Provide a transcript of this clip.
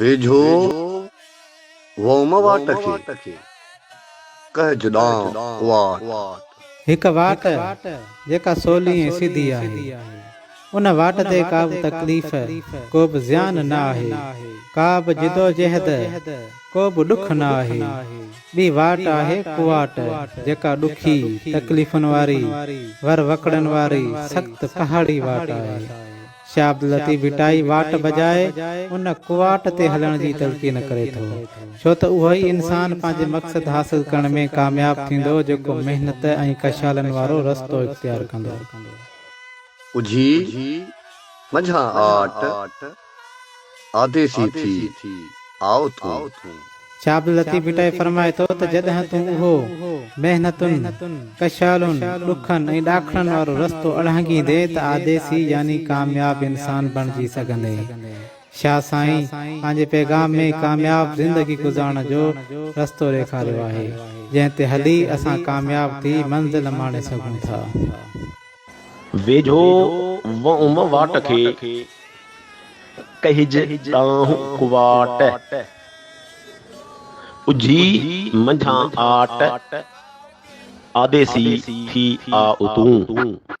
ويجهو وئوم واٽ کي، ڪهج ڏانهن ڪواٽ. هڪ واٽ جيڪا سولي ۽ سڌي آهي. ان واٽ تي ڪا به تڪليف، ڪو به زيان نه آهي، ڪا به جدوجهد، ڪو به ڏک نه آهي. ٻي واٽ آهي ڪواٽ، جيڪا ڏکي، تڪليفن واري، ور وڪڙن واري، سخت پهاڙي واٽ آهي. شاهه عبداللطيف ڀٽائي واٽ بجاء ان ڪواٽ تي هلڻ جي تلقين ڪري ٿو، ڇو ته اهو ئي انسان پنهنجي مقصد حاصل ڪرڻ ۾ ڪامياب ٿيندو جيڪو محنت ۽ ڪشالن وارو رستو اختيار ڪندو. اجهي منجهان آٽ، آديسي ٿي آء تون. شاهه عبداللطيف ڀٽائي فرمائي ٿو ته جڏهن تون اهو محنتن، ڪشالن، ڏکن ۽ ڏاکڙن وارو رستو اڙانگيندين ته آديسي يعني ڪامياب انسان بڻجي سگهندين. شاهه سائين پنهنجي پيغام ۾ ڪامياب زندگي گذارڻ جو رستو ڏيکاريو آهي، جنهن تي هلي اسان ڪامياب ٿي منزل ماڻي سگهون ٿا. ويجهو وئوم واٽ کي، ڪهج ڏانهن ڪواٽ. اجهي منجهان آٽ، آديسي ٿي آء تون.